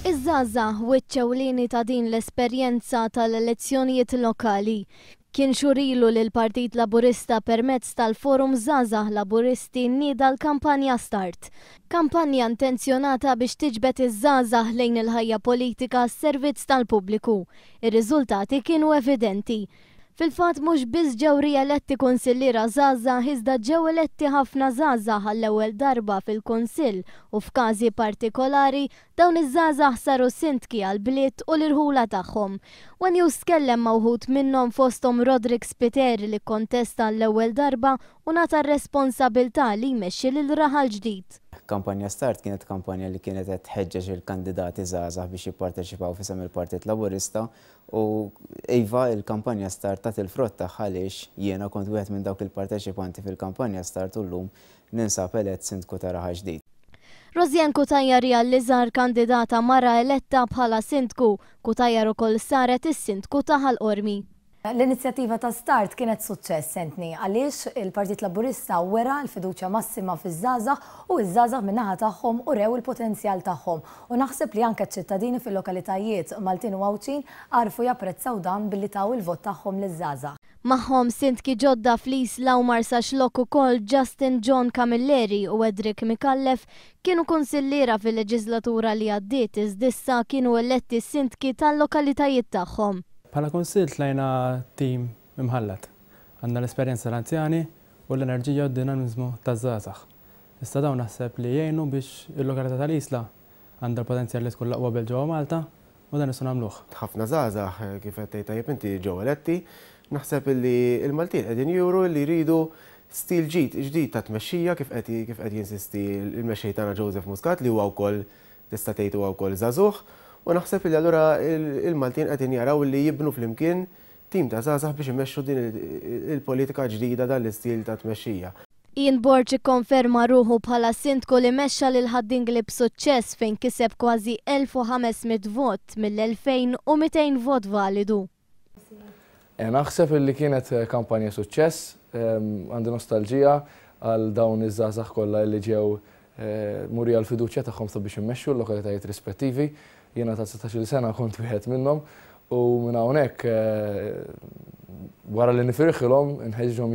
Iż-żgħażagħ wiċċ ewlieni ta' din l-esperjenza tal-elezzjonijiet lokali. Kien xhur ilu li l-Partit Laburista permezz tal-Forum Żgħażagħ Laburisti nieda l-kampanja Start. Kampanja intenzjonata biex tiġbed iż-żgħażagħ lejn il-ħajja politika għas-servizz tal-pubbliku. Ir-riżultati kienu evidenti. Fil-fatt mhux biss ġew rieletti kunsilliera żgħażagħ iżda ġew eletti ħafna żgħażagħ għall-ewwel darba fil-Kunsill u f'każi partikolari dawn iż-żgħażagħ saru sindki għall-bliet u l-irħula tagħhom. One News tkellem ma' wħud minnhom fosthom Roderick Spiteri li kkontesta għall-ewwel darba u ngħata r-responsabilità li jmexxi lil Raħal Ġdid. Kampanja Start kienet kampanja li kienet qed tħeġġeġ il-kandidati żgħażagħ biex jipparteċipaw f'isem il-Partit Laburista U iva, il-kampanja Start tat il-frott tagħha għaliex jiena kont wieħed minn dawk il-parteċipanti fil-kampanja Start u llum ninsab elett Sindku ta' Raħal Ġdid. Rosianne Cutajar hija l-iżgħar kandidata mara eletta bħala Sindku. Cutajar ukoll saret is-Sindku ta' Ħal Qormi. L-inizjattiva ta' Start kienet suċċess, Anthony, għaliex il-Partit Laburista wera l-fiduċja massima fiż-żgħażagħ u ż-żgħażagħ min-naħa tagħhom urew il-potenzjal tagħhom. U naħseb li anke ċ-ċittadini fil-lokalitajiet Maltin u Għawdxin għarfu japprezzaw dan billi taw il-vot tagħhom liż-żgħażagħ. Magħhom sindki ġodda fl-Isla u Marsaxlokk ukoll Justin John Camilleri u Edric Micallef kienu kunsilliera fil-leġiżlatura li għaddiet iżda issa kienu eletti sindki tal-lokalitajiet tagħhom. Bħala kunsill tlajna tim imħallat. Għandna l-esperjenza tal-anzjani u l-enerġija u d-dinamiżmu taż-żgħażagħ. Issa dawn naħseb li jgħinu biex il-lokalità tal-Isla għandha l-potenzjal li tkun l-aqwa belt ġewwa Malta u dan nistgħu nagħmluh. Ħafna żgħażagħ, kif qed tgħid tajjeb inti, ġew eletti. Naħseb li l-Maltin qegħdin juru li jridu stil ġid ġdid ta' tmexxija kif qed kif qed jinsisti l-mexxej tagħna Joseph Muscat li huwa wkoll tista' tgħid huwa wkoll żagħżugħ u naħseb li allura l-Maltin qegħdin jaraw li jibnu flimkien tim ta' żgħażagħ biex imexxu din il-politika ġdida dan l-istil ta' tmexxija. Ian Borg ikkonferma ruħu bħala Sindku li mexxa lil Ħad-Dingli b'suċċess fejn kiseb kważi 1,500 vot mill-2,200 vot validu. Naħseb illi kienet kampanja suċċess. Għandi nostalġija għal dawn iż-żgħażagħ kollha illi ġew murija l-fiduċja tagħhom sabiex immexxu l-lokalitajiet rispettivi. Jiena ta' 19-il sena kont wieħed minnhom u minn hawnhekk wara li nifirħilhom inħeġġiġhom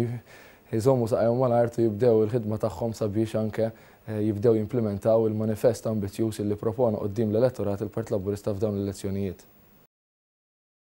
jżommu saqajhom mal-art u jibdew il-ħidma tagħhom sabiex anke jibdew jimplimentaw il-manifest ambizzjuż illi propona quddiem l-elettorat il-Partit Laburista f'dawn l-elezzjonijiet.